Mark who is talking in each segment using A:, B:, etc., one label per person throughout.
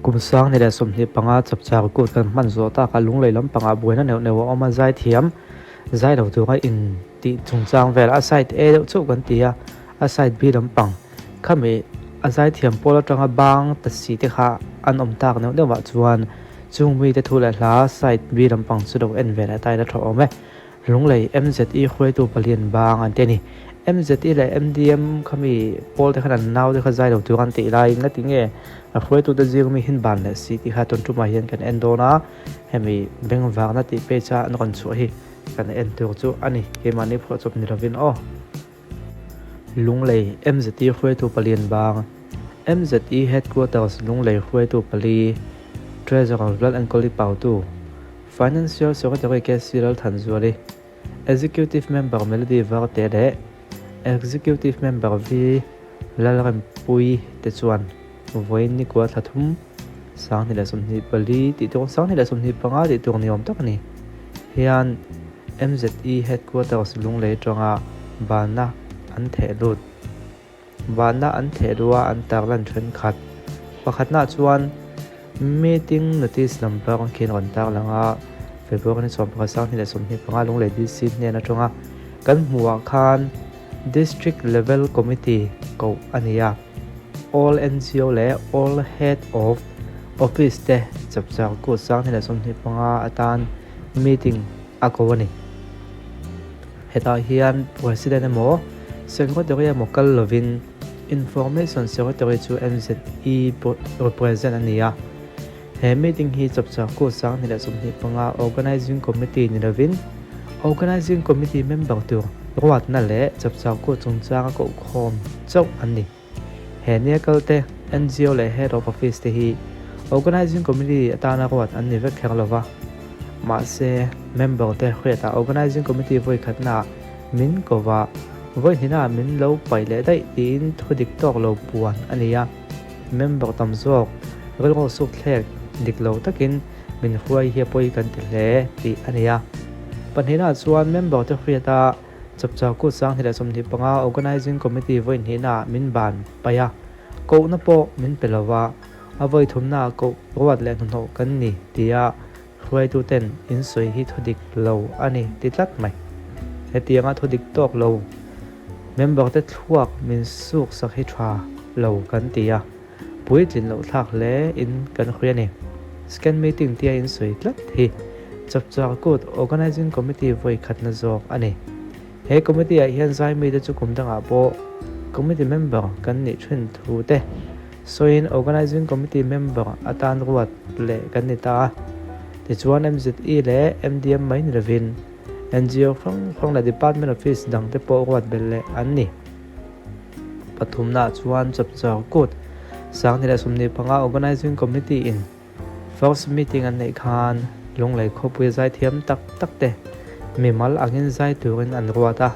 A: Kum 2025 chapchar kut kan hman zawh takah lunglei lampangah buaina neuh neuh a awm a, zaithiam zai lo tura in tih chungchang vel a side A deuh chauh kan ti a, a side B lampang khami a zaithiam pawl atanga bang ta si te kha an awm tak neuh neuh ah chuan chung mite thu leh hla side B lampang chu lo en ve leh ta ila tha awm e. Lunglei MZE hruaitu palian bang an ti a ni. MZE leh MDM khami pawl te khan an nau te kha zai lo tur an tih laiin nga tinge a hruaitu te zing mi hin ban leh si tih kha tun tumah hian kan en dawn a, hemi bengvakna tih page a an rawn chhuah hi kan en tur chu a ni. Keimahni phuahchawp ni lovin aw. Lunglei MZE hruaitu palian bang MZE Headquarters Lunglei hruaitu pali Treasurer Lal Enkawli Pautu Financial Secretary KC Lalthanzuali, Executive Member Melody Varte leh Executive Member V Lalrempuii te chuan vawiin nikua thla thum 2024 tih tur 2025 tih tur ni awm tak a ni hian MZE Headquarters Lunglei atanga banna an theh lut. Vanna an theh lua an tarlan thenkhat. Pakhatnaah chuan meeting notice number ang khian rawn tarlang a, February ni 11 2025 Lunglei DC hnen atanga kan hmuhah khan District Level Committee koh a ni a, All NGO leh All Head of Office te chapchar kut 2025 atan meeting a ko a ni. Hetah hian President emaw Secretary emaw kal lovin Information Secretary chu MZE represent a ni a. He meeting hi chawpchar kut 2025 Organising Committee ni lovin Organising Committee member tur ruatna leh chawpchar kut chungchanga kohkhawm chauh an ni. He nia kalte NGO leh Head of Office te hi Organising Committee atana ruat an ni vek kher lova, mahse member te hriatah Organising Committee vawi khatnaah min ko va, vawi hnihnaah min lo paih leh daih tiin thu dik tawk lo puan a ni a, member tam zawk rilru suk thlek dik lo takin min hruai hi a pawi kan ti hle tih a ni a. Pahnihnaah chuan member te hriata Chapchar kut 2025 Organising Committee vawi hnihnaah min ban paih a, kohna pawh min pe lo va, a vawi thumnaah koh ruat leh hnahnawh kan ni tia hruaituten in sawi hi thu dik lo a ni ti tlat mai. Hetianga thu dik tawk lo member te thluak min suk sak hi tha lo kan ti a, puitlin loh thlak hle in kan hria a ni. Scan meeting tia in sawi tlat hi Chapchar Kut Organising Committee vawi khatna zawk a ni. He committee ah hian zaimite chu kum dangah pawh committee member kan nih thin thu te sawiin Organising Committee member atan ruat leh kan ni ta a. Tichuan MZE leh MDM mai ni lovin NGO hrang hrang leh Department Office dangte pawh ruat belh leh an ni. Pathumnaah chuan Chapchar Kut 2025 Organising Committee in First meeting an neih khan Lunglei khawpui zaithiam tak tak te mimal angin zai turin an ruat a,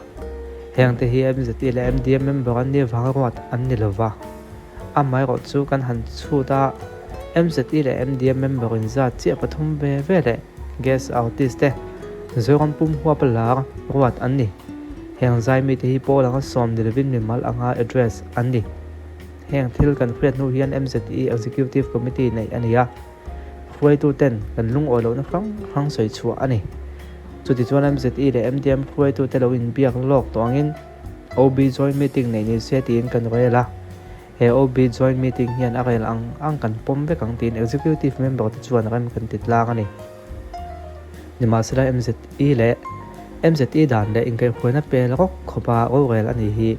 A: heng te hi MZE leh MDM member an nih vanga ruat an ni lova. Amaherawh chu kan han chhut a, MZE leh MDM member in zat chiah pathum ve ve leh guest artist te Zoram pum huapa lar ruat an ni. Heng zai mite hi pawl anga sawm ni lovin mimal anga address an ni. Heng thil kan hriat hnu hian MZE Executive Committee neih a ni a, hruaituten kan lungawi lohna hrang hrang sawi chhuah a ni. Chutichuan MZE leh MDM hruaitute lo inbiak lawk tawh angin OB Joint Meeting neih ni se tiin kan rel a. He OB Joint Meeting hian a rel ang ang kan pawm vek ang tiin Executive Member te chuan rem kan ti tlang a ni. Nimahsela MZE leh MZE dan leh inkaihhruaina pel rawk khawpa rorel a nih hi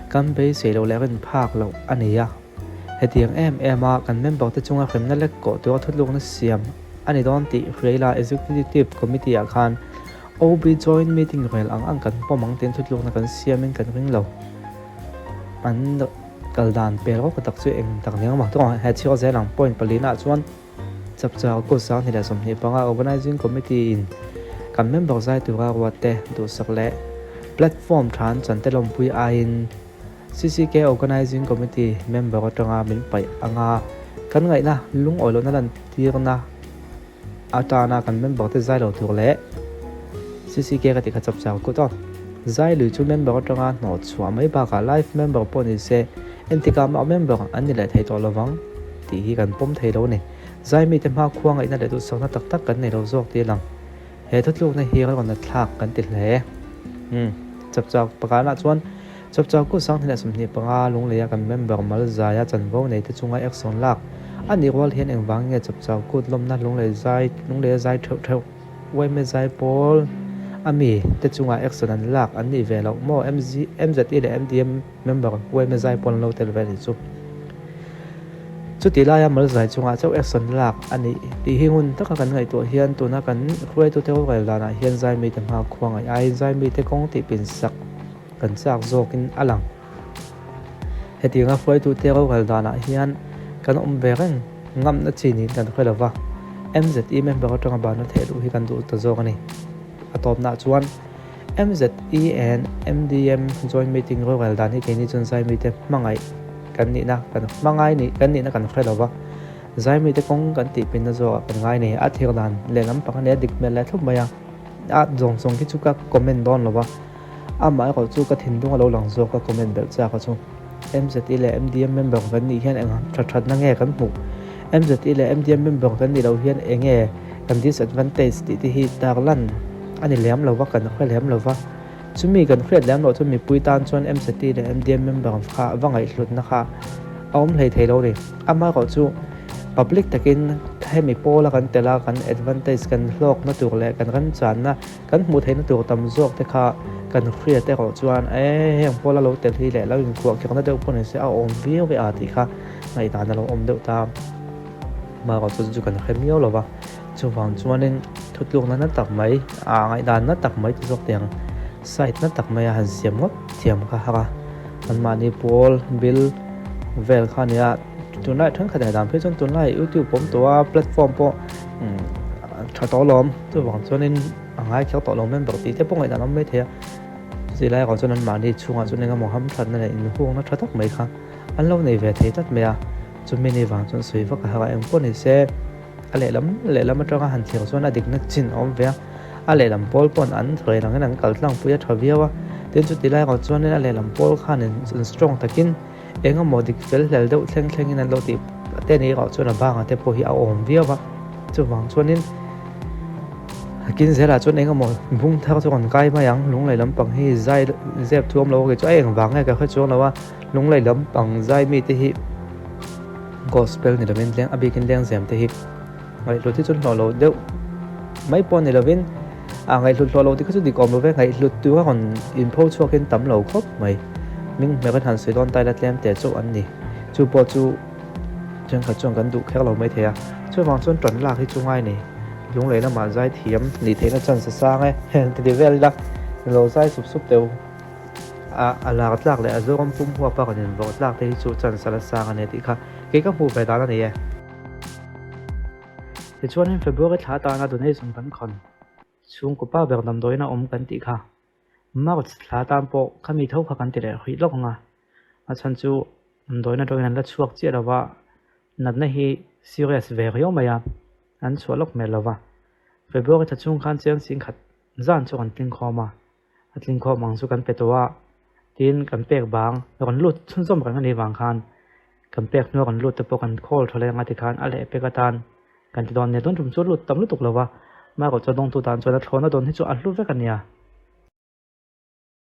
A: kan beisei loh leh rin phak loh a ni a. Hetiang em em a kan member te chunga hremna lek kawh tura thutlukna siam a ni dawn tih hriaila Executive Committee ah khan OB Joint Meeting rel ang ang kan pawm ang tiin thutlukna kan siamin kan ring lo. An kal dan pel rawk tak chu eng tak ni ang maw? He chhiar zel ang point palina ah chuan Chapchar kut 2025 Organising Committee in kan member zai tura ruat te duhsak leh platform tha an chan te lawmpui aiin CCK Organising Committee member atanga min paih anga kan ngaihna lungawi lohna lantirna atana kan member te zai lo tur leh CCK ka tih kha Chapchar kut aw zai lui chu member atanga hnawh chhuah mai bakah life member pawh ni se entikah mah member an ni leh thei tawh lovang. Tih hi kan pawm thei lo a ni. Zaimite hma khua ngaihna leh duhsakna tak tak kan nei lo zawk tih a lang. He thutlukna hi rawn la thlak kan ti hle. Umm. Chapchar pakhatah chuan Chapchar kut 2025 Lungleia kan member mal zaia chanvo neite chunga action lak a nih rual hian engvang nge Chapchar kut lawmna Lunglei zai Lungleia zai theuh theuh yma zai pawl a mi te chunga action an lak an nih ve loh maw MZ MZE leh MDM member yma zai pawl an lo tel ve a nih chu. Chutih laia mal zai chungah chauh action lak a nih tih hi ngun taka kan ngaihtuah hian tuna kan hruaitute rorel danah hian zaimite hma khua ngaih aiin zaimite kawng tih pinsak kan chak zawkin a lang. Hetianga hruaitute rorel danah hian kan awm ve reng ngamna chi niin kan hre lova, MZE member atanga banna theh luh hi kan duh ta zawk a ni. A tawpnah chuan MZE and MDM joint meeting rorel dan hi keini chuan zaimite hmangaih kan nihna kan hmangai nih kan nihna kan hre lova, zaimite kawng kan tih pinna zawkah kan ngai nei. A thir dan lehlam pang a nia dik hmel leh thlup mai a, a zawng zawng khi chu ka comment dawn lova, amah erawh chu ka thinlung a lo lang zawk ka comment belh chak a chu. MZE leh MDM member kan nih hian eng tha thatna nge kan hmuh? MZE leh MDM member kan nih loh hian eng nge kan disadvantage tih te hi tarlan a ni lem lo va, kan hre lem lo va. Chumi kan hriat lem loh chuan mipui tan chuan MZE leh MDM member kha va ngaihhlutna kha a awm hlei thei lo a ni. Amaherawh chu public takin hemi pawla kan tel a, kan advantage kan hlawkna tur leh kan remchanna Kan hmuh theihna tur tam zawk te kha kan hriat erawh chuan e heng pawla lo tel hi leh lo inkuah kherna deuh pawh nise a awm viau ve a tih kha ngaihdan a lo awm deuh ta. Amaherawh chu chu kan hre miau lo va, chuvang chuanin thutlukna na tak mai a ngaihdan na tak mai ti zawk tiang side na tak maia han siam ngawt thiam kha har a, anmahni pawl bill vel kha a nia tunlai thenkhat ngaihdan phei chuan tunlai youtube awm tawh a platform pawh tha tawh alawm chuvang chuanin a ngai kher tawh lo member tih te pawh ngaihdan a awm mai thei a chutih lai erawh chuan anmahni chhungah chuan engemaw hamthatna leh inhungna tha tak mai kha an lo nei ve thei tlat mai a chumi ni vang chuan sawi vak a har a engpawh ni se a lehlam lehlam atanga han thlir chuan a dikna chin a awm ve a a lehlam pawl pawn an rel angin an kal tlangpui a tha viau a tin chutih lai erawh chuanin a lehlam pawl khanin strong takin Eng emaw dik fel hlel deuh thleng thlengin an lo tih te ni erawh chuan a banga te pawh hi a awm viau a, chuvang chuanin kin zelah chuan eng emaw bung thar chu rawn kai mai ang, lunglei lampang hi zai zep thu awm lo a kei chu a eng vang nge ka hre chuang lo a, lunglei lampang zai mite hi gospel ni lovin leng a bikin lengzem te hi. Ngaihhlut hi chu hlawh lo deuh mai pawh ni lovin a ngaihhlut hlawh lo tih kha chu dik awm lo ve, ngaihhlut tur a rawn inpho chhuakin tam lo khawp mai. Hming hmer han sawi dawn ta ila tlem teh chauh an ni. Chu pawh chu thenkhat chuan kan duh kher lo mai thei a, chuvang chuan tan lak hi chu ngai nei. Lunglei lamah zai thiam nih theihna chance a sang e, ti ti vel ila lo zai sup sup teh u. A a lar tlak leh a Zoram pum huap a rawn invawrh tlak te hi chu chance a la sang a nia tih kha kei ka hmuh ve dan a ni e. Tichuanin February thla atana donation kan khawn chhungkaw pa ber damdawiin a awm kan tih kha March thla atan pawh khami tho kha kan ti leh hrih lawk ang a, a chhan chu damdawiin atangin an la chhuak chiah lo va, natna hi serious ve riau mai a, an chhuah lawk hmel lo va. February thla chhung khan chiang singkhat zan chu kan tlingkhawm a. A tlingkhawm ang chu kan pe tawh a, tin kan pek bang rawn lut chhunzawm reng a nih vang khan kan pek hnuah rawn lut te pawh kan khawl tha leng a tikhan a leh pek atan kan ti dawn nia tun tum chu a lut tam lutuk lo va, amaherawhchu a dawngtu tan chuan a thlawhna dawn hi chu a hlu vek a nia.